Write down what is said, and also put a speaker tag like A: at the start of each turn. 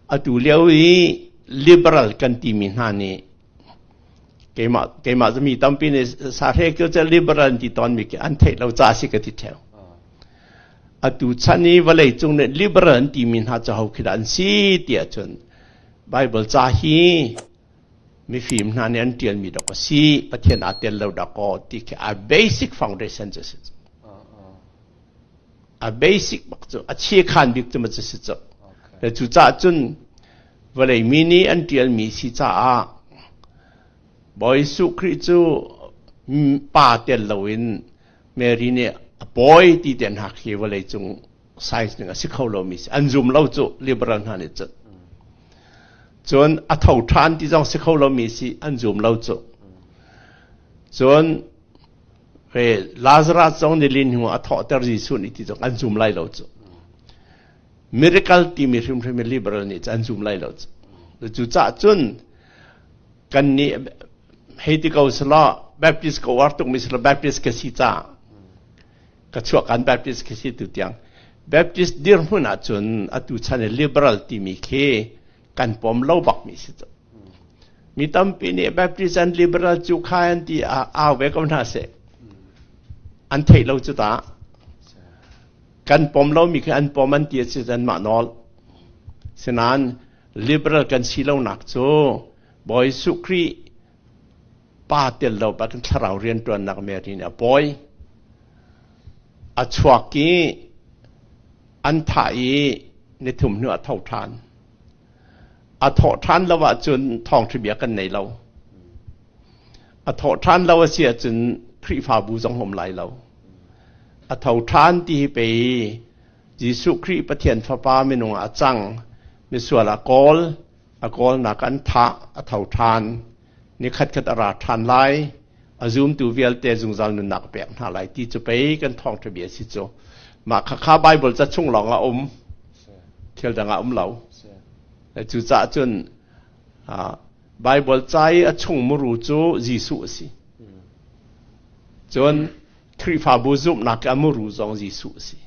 A: Atu lio i liberal kan timi hna nih keimah keimah cu mi tampi nih sahre cu cu liberal an ti tawnmi khi an theih lo ca si ka ti ṭheo. Atu chan i vawlei cung nih liberal an timi hna cu ho khi dah an si tiah cun Bible ca hi mifim hna nih an ṭialmi dawk a si, Pathian aa tel lo dakaw ti khi a basic foundation cu a si. A basic bak cu a chiakhan bik cu ma cu si cu. Le cucaah cun vawlei mi nih an ṭialmi si caah Bawi Jesuh Khrih cu pa tel loin Mary nih a pawi ti te hna khi vawlei cung science ning a si kho lomi si. An zum lo cu liberal hna nih cun. Cun a tho ṭhan ti zong si kho lomi si an zum lo cu. Cun Lazarus zong nilin hnu a thawhter Jesuh nih ti zong an zum lai lo cu. Miracle timi hrimhrim in liberal nih an zum lai lo cu. Cucaah cun kan nih hei ti ko selaw Baptist ka uar tukmi selaw Baptist ka si caah ka chuah kan Baptist ka si tu tiang Baptist dirhmun ahcun atu chan i liberal timi khi kan pom lo bakmi si cu. Mi tampi nih Baptist and liberal cu kha an ti au ve ko hna seh. An theih lo cu ta. Kan pom lomi khi an pom an ti a si anmah nawl. Sinain liberal kan si lonak cu Bawi Jesuh Khrih pa tel lo pa kan thlarau rianṭuannak Mary nih a pawi. A chuak i an thah i nithum hnu a tho ṭhan. A thawh ṭhan lo ahcun thawngṭha bia kan nei lo. A thawh ṭhan lo a si ahcun Khrihfabu zong um lai lo. A tho ṭhan ti hi pei Jesuh Khrih Pathian Fapa minung ah a cang. Misual a kawl, a kawlnak an thah, a tho ṭhan. Nikhat khat a ra ṭhan lai. A zumtu vialte zungzal nunnak a pek hna lai ti cu pei kan thawngṭha bia si cu. Mah khakha Bible ca chung lawng ah um. Thil dang ah um lo. Cucaah cun Bible ca i a chung muru cu Jesuh a si. Cun Khrihfabu zumhnak a muru zong Jesuh a si.